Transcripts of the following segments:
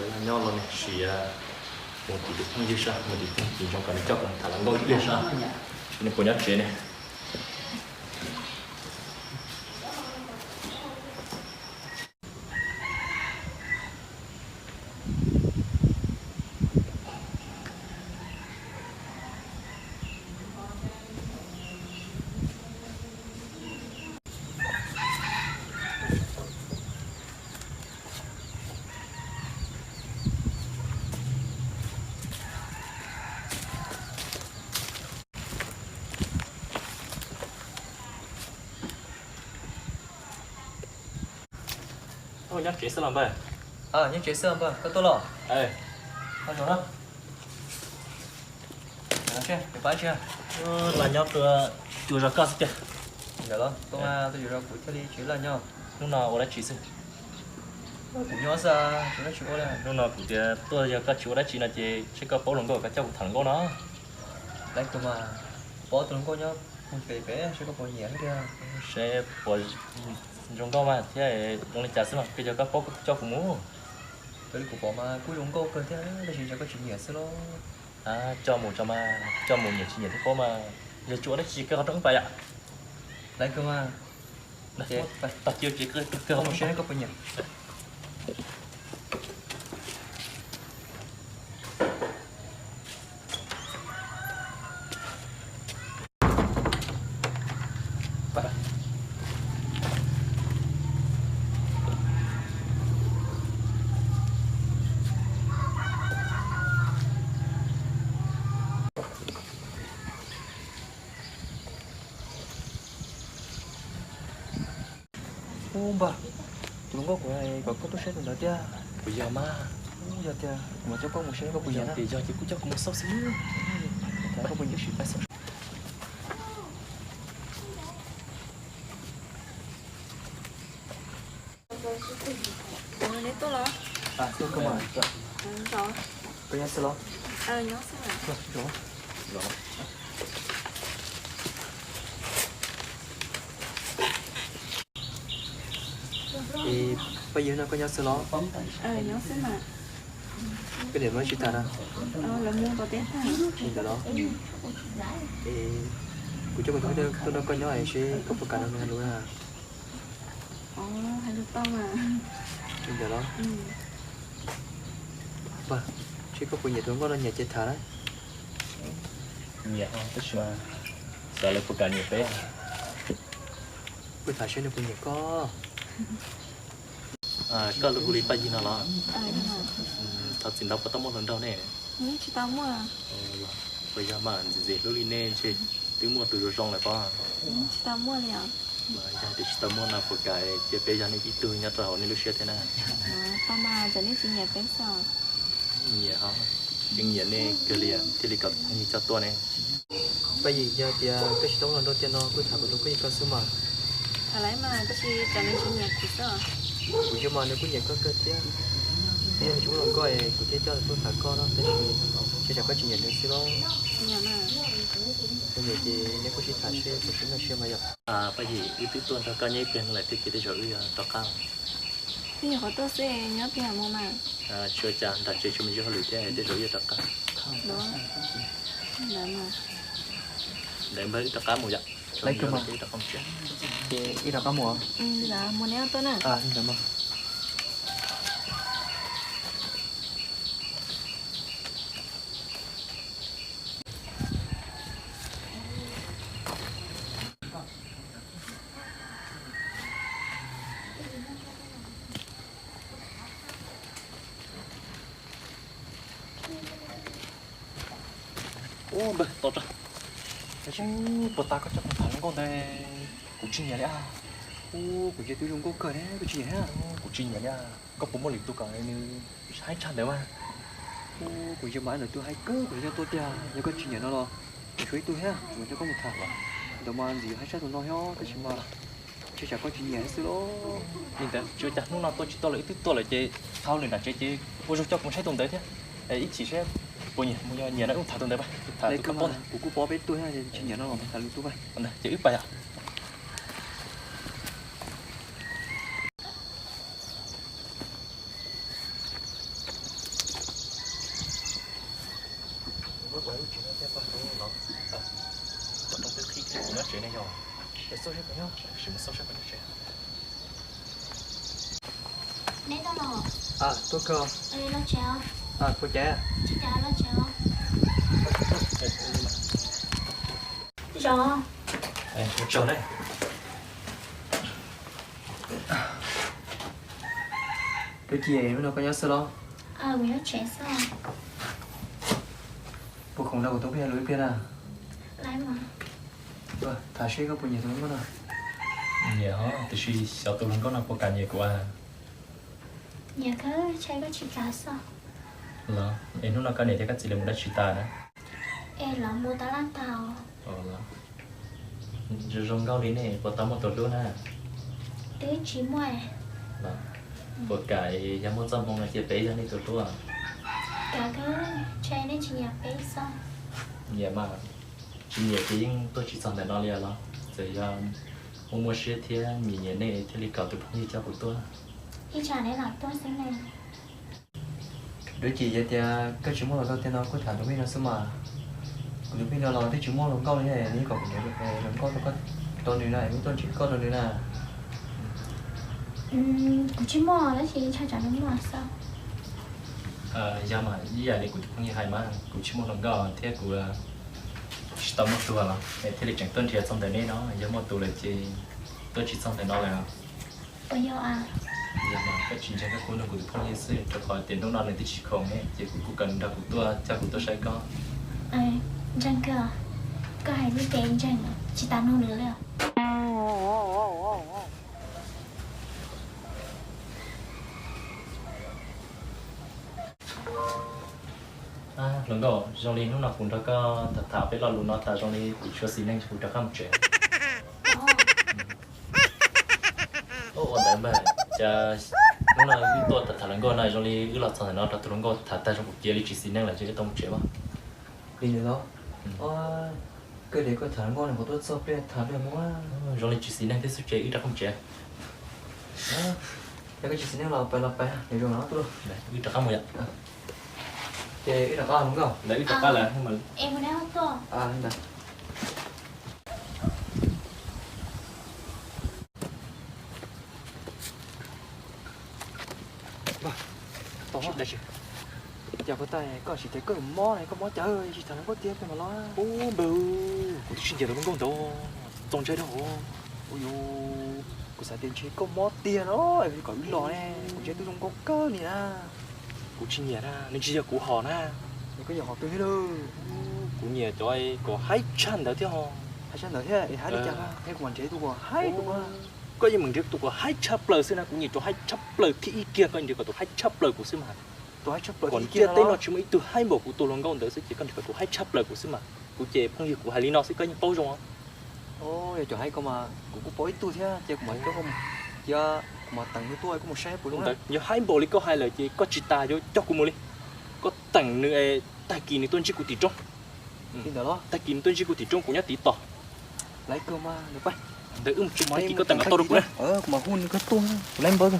Nyob los nws sim mus tim tus phooj ywg sab, mus tim phooj ywg zoo kom nws coj kuv tham hluas nkauj ib pliag sab, nws puas nyob tsev ne. Nyob tsev xwb los npawg? Nyob tsev xwb npawg, koj tuaj los? Los nyob, cua zog koj xwb tiag. Ntawm los, tuaj mas tuaj zog kuv thiaj li tsis laj nyob. Hnub no ua dab tsi xwb? Kuv nyob xwb, tsis ua dab tsi ua li. Hnub no kuv tias tuaj yog koj tsis ua dab tsi no ces seb koj paub hluas nkauj koj coj kuv tham hluas nkauj no. Laiv tus mas, paub tus hluas nkauj nyob pem pem seb koj puas nyiam thiab tiag. Seb puas zoo nkauj mas thiab zoo li cas xwb mas, koj yog koj paub koj coj kuv mus. Raws li kuv pom mas kuj zoo nkauj kawg thiab, tab sis ntshe koj tsis nyiam xwb los. Coj mus tso mas, coj mus nyiam tsis nyiam thiaj paub mas. Yog tsis ua dab tsi koj qhov rooj pas yom. Laiv kawg mas. Tos cia tsis koj mus seb koj puas nyiam. Ub npawg, tus hluas nkauj kuv kom koj tuaj saib tus ntawd tiag. Puas yog mas? Ub, yog tiag kuv mam coj koj mus saib koj puas nyiam na. Yog ces kuj coj kuv mus xauj xwb. Koj puas nyiam sim pais xauj. Neb tuaj los? Koj nyob xwb los? Paj Yig no koj nyob xwb los? Koj niam muab tsis tas na? Li ntawd los? Kuv coj kuv tus kheej tuaj nrog koj nyob seb koj puas kam nrog nws hais lus na. Li ntawd los? Seb koj puas nyiam tus hluas nkauj no, nyiam ces tham na. Nyiam tab sis mas xyov lawv puas kam nyiam peb. Kuj tham seb nws puas nyiam koj. Koj lub hu li Paj Yig no los? Thov txim ntau puas tau muaj hluas nraug ne? Puas yog mas ntxim ntxim hlub li nej ntshe twb muaj tus zoo zoo lawm pob. Yog tias tsis tau muaj no puas kam cia peb yog nej ib tug nyob rau hauv nej lub siab thiab na? Nyiam ho, yeej nyiam nej kawg li thiaj li kom phooj ywg coj tuaj ne. Paj Yig, yog tias koj tsis tau muaj hluas nraug tiag no kuj tham kuv tus phooj ywg koj xwb mas. Kuv yog mas nws kuj nyiam koj kawg thiab. Twb yog tsis muaj hluas nkauj es kuv thiaj coj tuaj tham koj no, tab sis tsam koj tsis nyiam nws xwb los. Nyiam ces nej kuj sib tham seb puas sib nkag siab mas yom. Paj Yig, wb twb tuaj nrog koj nyob ib pliag lawm thiab ces tej zaum wb yuav rov qab. Twb nyuam qhuav tuaj xwb, nyob ib pliag mus mas. Tsis ua cas, nram tsev tsis muaj ntsis hauj lwm thiab, tej zaum wb yuav rov qab. Ntawd npawg, wb rov qab mus yom. Ces wb rov qab mus. Ub npawg, tos tso. Puas tas koj coj kuv tham hluas nkauj ntawd? Kuv tsis nyiam li as. Ub, kuv yawg twb zoo nkauj kawg ne, koj tsis nyiam thiab? Kuv tsis nyiam li as. Koj puas muaj lwm tus kom nws haib tshaj ntawd mas? Ub, kuv yawg mas ib ntawm tus haib kawg kuv coj tuaj tiag, yog koj tsis nyiam no los tshuav ib tug thiab kuv mam coj koj mus tham. Ntawd mas ntxim haib tshaj tus no thiab tab sis mas ntshe tsam koj tsis nyiam xwb los. Li ntawd tsis ua cas, hnub no tuaj tsis tau lawm, wb twb tuaj lawm ces txhob ua li nram tsev ces ua zoo coj kuv saib tus ntawd thiab. Ib chim seb puas nyiam, mus yog nyiam no wb tham tus ntawd, tham tus koj paub ntawd. Kuv kuj paub peb tug thiab, tsis nyiam no los tham lwm tus. Ces wb pais yom. Lub tsev no thiaj pab hauv los, pom rau twb qhib kiag kuv nyob tsev ne yog. Sim mus xauj seb puas nyob tsev. Neb tuaj los? Tuaj kawg. Los tsev os. Puas cas? Tsis cas, los tsev os. Zos. Ua tsaug ne. Dab tsi, hnub no koj nyob xwb los? Kuv nyob tsev xwb. Puas khoom nrog kuv tus phooj ywg hais lus ib pliag na? Tham seb koj puas nyiam tus hluas nkauj no. Nyiam os, tiam sis xyov tus hluas nkauj no puas kam nyiam kuv. Nyiam kawg, ntshai koj tsis kam xwb. Los es hnub no koj niam thiab koj txiv lawv mus dab tsi tas na? Es lawv mus tas laj tag. Zoo nkauj li nej puas tau muaj tus hlub na? Twb tsis muaj. Puas kam yog muaj txoj hmoo no cia peb yog nej tus hlub? Kam kawg, ntshai nej tsis nyiam peb xwb. Nyiam mas, tsis nyiam ces yeej tuaj tsis txog ntawm no li os. Txawm yog muaj muaj siab thiab nyiam nyiam nej thiaj li kom tus phooj ywg coj kuv tuaj. Ib tsam nej los tuaj xwb ne. Dab tsi, yog tias koj tsis muaj hluas nkauj tiag no kuj tham tus phooj ywg no xwb mas. Kuv tus phooj ywg no los twb tsis muaj hluas nkauj li, nws kom kuv nrhiav hluas nkauj rau koj, rau nws na, kuv tuaj nrhiav koj rau nws na. Kuv tsis muaj, tab sis ntshai tsam nws muaj xwb. Yog mas ib yam li kuv tus phooj ywg hais mas, kuv tsis muaj hluas nkauj thiab kuv tsis tau muaj tus los thiaj li tseem tuaj nrhiav txog ntawm nej no, yog muaj tus lawm ces tuaj tsis txog ntawm no lawm. Puas yog? Yog mas koj tsis ntseeg koj kuj nug kuv tus phooj ywg xwb, rau qhov tias hnub no nws twb tsis khoom ne, ces kuv kuj kom nws nrog kuv tuaj, coj kuv tuaj saib koj. Ntseeg kawg, koj hais li ces ntseeg, tsis tas nug nws li. Hluas nkauj, zoo li hnub no kuv nrog koj tham tham peb lo lus no tas zoo li kuv tshuav xis neej, kuv rov qab mus tsev. Ua ntawd mas, cas hnub no wb tuaj tham tham hluas nkauj no zoo li wb los txog ntawm no rau tus hluas nkauj tham tag zoo kuv cia li tsis xis neej lawm ces wb tau mus tsev mas. Li ntawd los? Koj tias koj tham hluas nkauj no kuv tuaj txog pliag tham pliag mus. Zoo li tsis xis neej thiab xwb ces wb rov qab mus tsev. Yog koj tsis xis neej los pais los pais, nws zoo no tuaj. Wb rov qab mus yom. Ces wb rov qab hluas nkauj. Lawv wb rov qab lawm. Cas puas tas koj tsis tias koj mob ne, koj mob cas tsis tham hluas nkauj tiag tiag mas los? Ub npawg, kuv twb tsis nyiam tus hluas nkauj ntawd, txaus ntshai dhau. Ua yus, kuv xav tias ntshe koj mob tiag no es kom wb los ne, kuv ntshe twb zoo nkauj kawg li na. Kuv tsis nyiam na, nws tsis yog kuv hom na. Koj yog hom twg thiab lauj? Kuv nyiam cov kom haib tshaj ntawd thiab ho. Haib tshaj ntawd thiab es haib li cas na? Kuv mam nrhiav tus kom haib tus. Koj yeej meem nrhiav tus kom haib tshaj plaws xwb na, kuv nyiam tus haib tshaj plaws thiab ib kiag, koj nrhiav kom tus haib tshaj plaws kuv xwb mas. Tus haib tshaj plaws kom kiag teb no tsis muaj ib tug haib npaum kuv tus hluas nkauj ntawd xwb ces koj nrhiav kom tus haib tshaj plaws kuv xwb mas. Kuv ces phooj ywg kuv hais li no xwb koj yeej paub zoo. Yog cov haib koj mas kuv kuj paub ib tug thiab ces kuv mam coj, cia kuv mam teem nws tuaj koj mus saib puas zoo. Yog haib npaum li koj hais lawm ces koj tsis tas yuav coj kuv mus li. Koj teem nws es tag kis nws tuaj ntsib kuv tim roob. Li ntawd los? Tag kis nws tuaj ntsib kuv tim roob kuv nyob tim tos. Laiv kawg mas, ntawd wb mus tsev, tag kis koj teem kom tau rau kuv na. Kuv mam hu nws koj tuaj, kuv laiv npawb.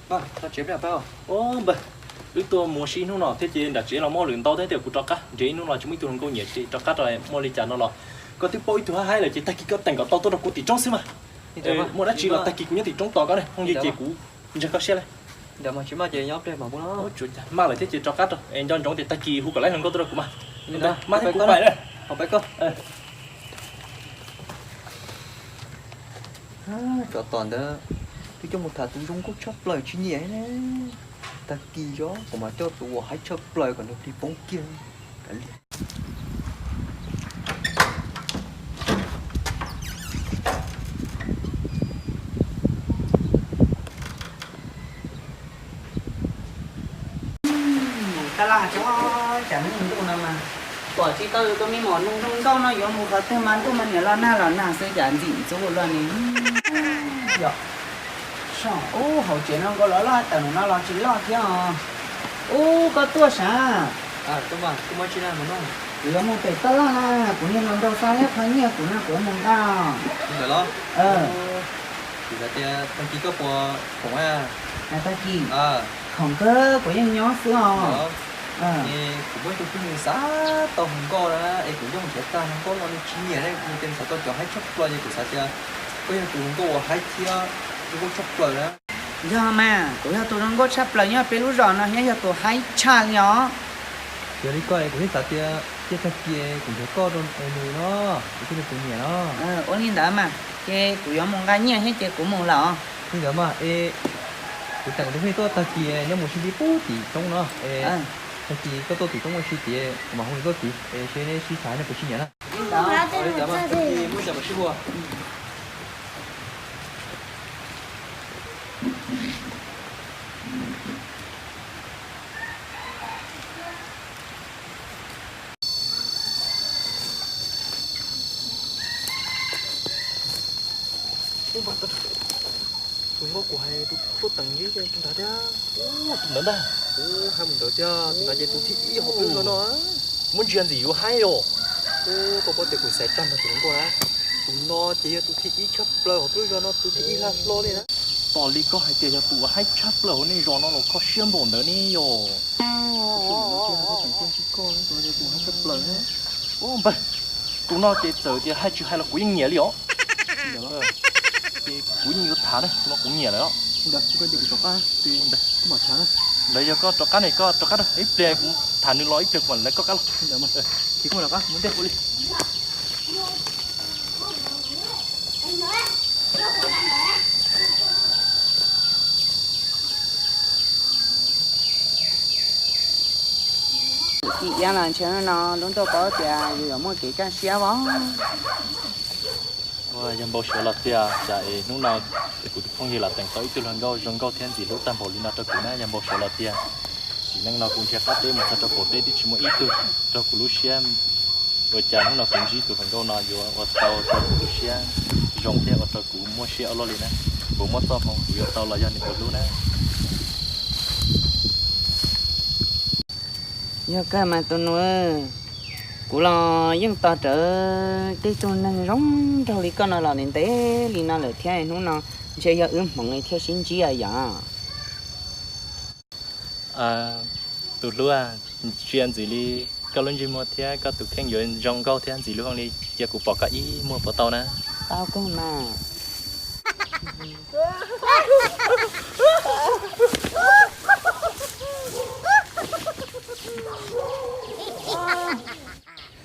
Npawg, wb tuaj mus ua si ib hnub no thiab ces nram tsev los muaj lwm ntau thiab tias kuv rov qab nrhiav ib hnub no tsis muaj ib tug hluas nkauj nyiam ces rov qab rau muaj li cas no los. Koj twb paub ib tug haib haib lawm ces tag kis koj teem kom tau tuaj rau kuv tim roob xwb mas. Muaj dab tsi los tag kis kuv nyob tim roob tos koj ne, phooj ywg ces kuv ntseeg koj siab lauj. Maj lawm thiab ces rov qab rau es nco ntsoov tias tag kis hu kom laiv hluas nkauj tuaj rau kuv mas. Maj thiab kuv pais na. Cov tom ntawd twb coj mus tham tus zoo nkauj tshaj plaws tsis nyiam ne. Tag kis yog kuv mam coj tus uas haib tshaj plaws kom nws plig poob kiag. Tab laj tso, cas hnub ntuj no mas pom tsis tau tus me mom zoo nkauj no yuav mus qhov twg mas ntuj mas niam los nag los nag xwb cas ntxim ntxub luaj li. Ub, hauv tsev no nkaus los loj tawm no los tsis loj thiab os. Ub, koj tuaj sav? Kuv yuav mus pem tab laj na, kuv niag hluas nraug xa ib qho nyiaj kuv no kuv yuav mus nqa. Ntawm los? Kuv xav tias tag kis koj puas khoom? Tag kis? Thaum kawg kuv yeej nyob xwb os. Es kuv muaj ib tug phooj ywg xav tau hluas nkauj na, es kuv nyob nrhiav tag hluas nkauj los nws tsis nyiam ne, nws tias nws xav tau cov haib tshaj plaws, ces kuv xav tias koj yog tus hluas nkauj uas haib thiab zoo nkauj tshaj plaws na. Yog mas, kuv yog tus zoo nkauj tshaj plaws nyob peb lub zos no thiab yog tus haib tshaj li os. Yog li koj es kuv thiaj xav tias cia tag kis kuv nrhiav koj rau nws no, kuv thiaj li puas nyiam no. Ua li ntawd mas, ces kuv yuav mus nqa nyiaj thiab ces kuv mus lawm os. Li ntawd mas es kuv teem tus phooj ywg tuaj tag kis nyob mus sib ntsib pub tim roob no es tag kis koj tuaj tim roob ua si tias kuv mam hu nws tuaj tid es seb neb sib tham neb puas sib nyiam na. Li ntawd mas tag kis muaj cas mam sib hu. Tus nkauj kuv hais tus tuaj teem ntsib tus ntawd thiab. Tus ntawd ntag. Ub, haib mus ntawd thiab, tus ntawd ces tus thib ib hauv peb zos no. Muab ntsia ntxim yuav haib os. Ub, koj paub tias kuv xaiv tag nrho tus hluas nkauj na, tus no ces yog tus thib ib tshaj plaws hauv peb zos no, tus thib ib hla hlo li na. Tos li koj hais tias yog tus uas haib tshaj plaws hauv nej zos no los kho siab npaum ntawd ne yom. Tus haib tshaj plaws. Ub npawg, tus no ces txawm tias hais tsis hais los kuv yeej nyiam li os. Ces kuv yeej yuav tham na, tus no kuv nyiam lawm os. Ntawd yog koj rov qab ne, koj rov qab ib pliag kuv tham nws los ib pliag kuv mam lawv koj qab los. Tus txiv iab los ntshe no lub ntuj paub tias yus yuav muaj kev kaj siab os. Yog npau suav los tiag, cas es hnub no kuv tus phooj ywg lam teem tau ib tug hluas nkauj zoo nkauj thiab ntxim hlub tag npaum li no rau kuv na, yog npau suav los tiag. Sim neej no kuv nrhiav qab teb mus txog rau qaum teb twb tsis muaj ib tug raug kuv lub siab. Ua cas hnub no kuv ntsib tus hluas nkauj no yuav ua tau rau kuv lub siab zoo thiab ua rau kuv muaj siab ua luaj li na. Kuv muab txoj hmoo kuv yuav tau los yog nws puas hlub na. Yog kawg mas tus nus, kuv los yeej tos rawv tej tug neeg zoo nraug li koj no los ntev ntev li no lawm thiab, hnub no ntshe yog wb hmoov thiaj sib ntsib yom. Tus hlub, ntsia ntxim li koj lub ntsej muag thiab koj tus kheej yuav zoo nkauj thiab ntxim hlub li, cia kuv pom koj ib muag puas tau na? Tau kawg mas.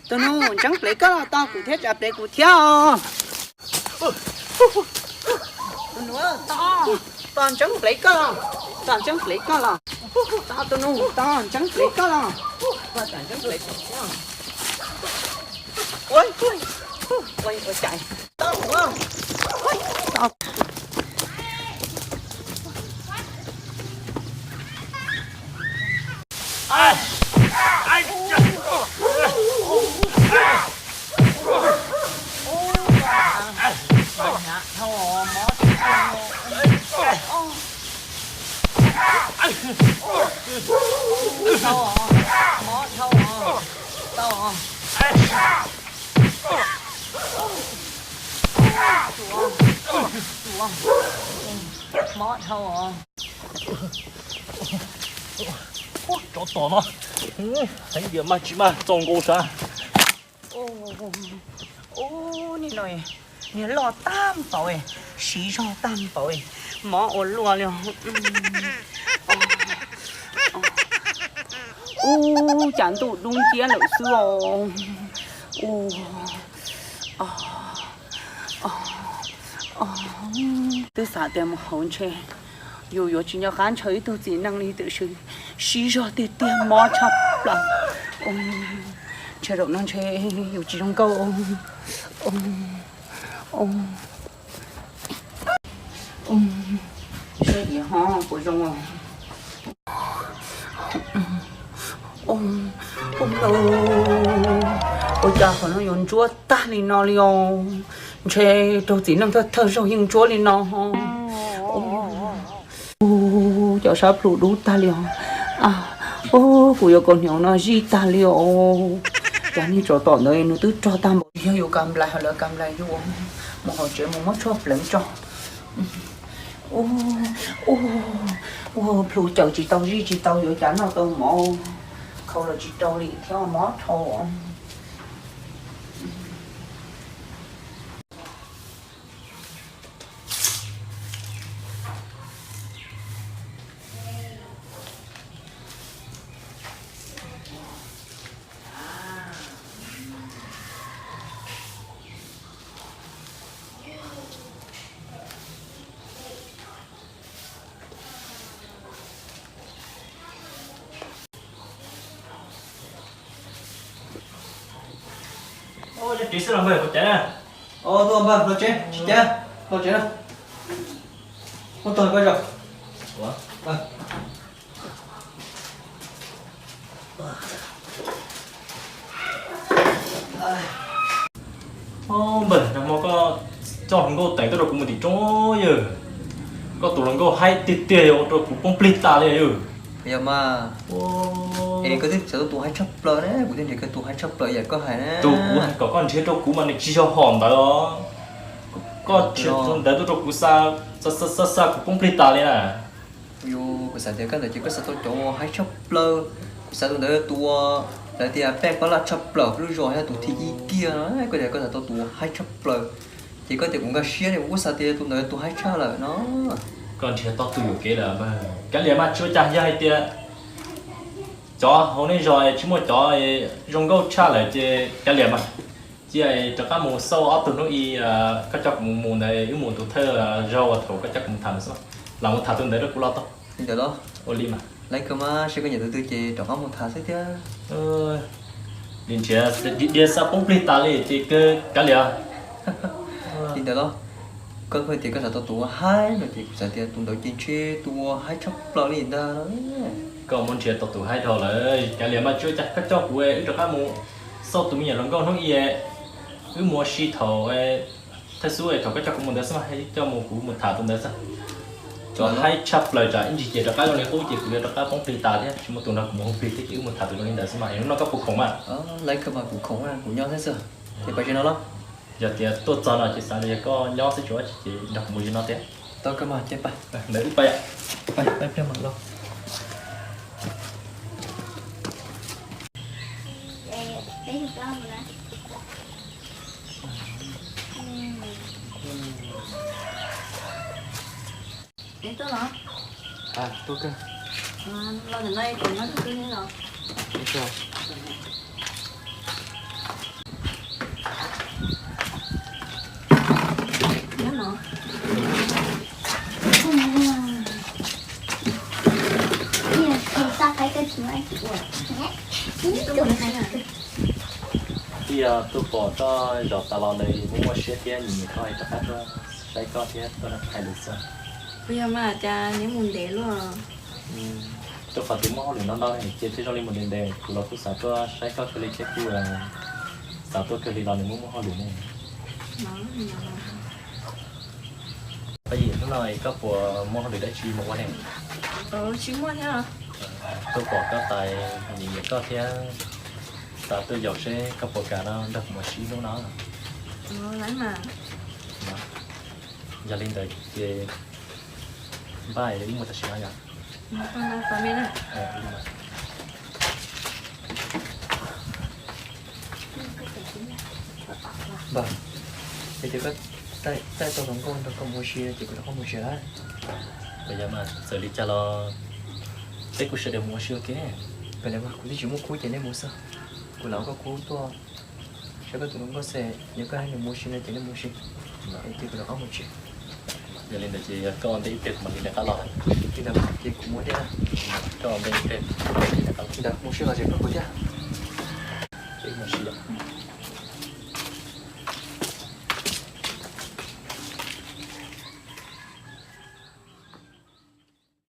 Tus nus, ntseeb plev koj los tos kuv thiab, tsam plev kuv thiab os. Tus nus, tos, tos ntseeb plev koj los, tos ntseeb plev koj los. Tos tus nus, tos ntseeb plev koj los, tos ntseeb plev koj los. Ua cas, tos, tos. Mob dhau os. Tsov tom no, heev tias maj tsis maj txaus nkaus sav. Ub, niag no, niag loj tag npaum, siv zog tag npaum, mob ua luaj li. Ub, cas ntuj dub nciab lawm xwb os. Ub, twb xav tias mus hauv ntshe yus yuav tsis nco qab ntshaw ib tug txiv neej li tiam sis siv zog tiag tiag mob tshaj plaws. Ntshe zaum no ntshe yus tsis zoo nkauj. Saib ib ho puas zoo. Ua cas qhov no yuav ntsuab tag li no li os? Ntshe raug txiv neej thawj thawj zaug yeej ntsuab li no. Ub, cov sab plhu dub tag li os. Ub, kuv yuav kaus hniav no zij tag li os. Cas niag tsov tom ntawd nws twb rog tag npaum, yog yus ka nplais ho lawv ka nplais yus. Mus hauv tsev mus muab tshuaj pleev tso. Ub, ub, Ua plhu caws tsis tau zij tsis tau yuav cas noj tau mov, khau los tsis rau li thiab mob dhau. Tsev xwb los npawg, puas caiv na? Tuaj npawg, los tsev, tsis caiv, los tsev na. Muab tog koj zaum. Npawg, nag hmo koj coj hluas nkauj teem tuaj rau kuv mus tim roob yawg. Koj tus hluas nkauj haib tiag tiag, ua rau kuv poob plig tas li yawg. Yog mas. Es koj twb txawm tus haib tshaj plaws ne, kuv twb nrhiav koj tus haib tshaj plaws yam koj hais na. Tus kuv hais kom koj nrhiav rau kuv mas nws tsis yog hom ntawd os. Koj nrhiav tus ntawd tuaj rau kuv xa, xa xa xa kuv poob plig tas li na. Yus, kuv xav tias koj ntawd ces koj xav tau cov uas haib tshaj plaws. Kuv xav tus ntawd tus uas lawv tias pej pab laj tshaj plaws lub zos thiab tus thib ib kiag no, koj tias koj xav tau tus uas haib tshaj plaws. Ces koj tias kuv nkag siab ne, kuv kuj xav tias tus ntawd tus haib tshaj lawm no. Koj nrhiav tau tus yuam kev lawm mas kav liam mas, tsis ua cas. Yog hais tias cov hauv nej zos tsis muaj cov zoo nkauj tshaj lawm ces kav liam mas. Cia rov qab mus xauj ob tug hnub i, koj coj kuv mus mus ntawd, wb mus tus thawj zaug uas thaum koj coj kuv mus tham ntawd xwb. Lam mus tham tus ntawd rau kuv los tau. Li ntawd los? Ua li mas. Laiv kawg mas, seb koj nyiam tus twg ces rov qab mus tham xwb thiab. Li nrhiav diav xa poob plig tas li ces kawg kav liam. Li ntawd los? Koj kuj tias koj xav tau tus uas haib no ces kuv xav tias tus ntawd ces ntshe tus uas haib tshaj plaws li ntag. Koj muab nrhiav tau tus haib dhau lawm, kav liam mas, tsis ua cas. Koj coj kuv, wb rov qab mus xauj tus me nyuam hluas nkauj hnub i, wb mus ua si thaum thawj xub thaum koj coj kuv mus ntawd xwb mas, coj mus kuv mus tham tus ntawd xwb. Cov haib tshaj plaws tsam ib ntsis ces rov qab zoo li qub ces kuv yuav rov qab poob plig tas thiab, tsis muaj tus nrog kuv mus hu plig thiab ces wb mus tham tus zoo li ntawd xwb mas. Hnub no koj puas khoom mas? Laiv kawg mas, kuv khoom, kuv nyob xwb xwb. Ces pais tsev no los? Yog tias tuaj txog no ces xav tias yog koj nyob xwb tsuav ces nrog kuv mus tsev no tiag. Tau kawg mas, ces pais. Ntawd wb pais. Pais, pais pliag mam los. Tuaj los? Tuaj kawg. Los ntawm no ces nyob tus twg los? Nyob no. Twb yog tuaj pom koj zaum tas los ntawd muaj muaj siab thiab, nyiam nyiam koj es rov qab tuaj saib koj thiab tuaj nrog koj hais lus xwb. Puas yog mas, cas neb mus ntev luaj? Rau qhov tias muaj hauj lwm ntau ntau ces thiaj zoo li mus ntev ntev, kuv los kuj xav tuaj saib koj kawg li thiab kuj xav tuaj kawg li los nws muaj muaj hauj lwm ne. Paj Yim, hnub no koj puas muaj hauj lwm dab tsi mus ua ne? Tsis muaj thiab. Tuaj pom koj tas nyiam nyiam koj thiab xav tuaj yaum seb koj puas kam no nrog kuv mus ua si hnub no. Yog li ntawd ces npaj wb mus tam sim no yom. Npawg, yog tias koj taij tau hluas nkauj nrog koj mus ua si no ces kuv rov qab mus tsev lawm. Puas yog mas, txawm li cas los peb kuj sawv daws mus ua si ua ke. Kuv twb tsis muaj khub ces nej mus xwb, kuv lam ua koj khub tuaj saib koj tus hluas nkauj xwb, yog koj hais nws mus ua si no ces nej mus ua si, es kuv rov qab mus tsev. Yog li ntawd ces koj ua ntej ib pliag kuv mam li rov qab los. Li ntawd ces kuv mus ua ntej na. Koj ua ntej ib pliag kuv mam li rov qab los. Ntawd mus ua si los tsev koj kuv thiab. Ces mus ua si os.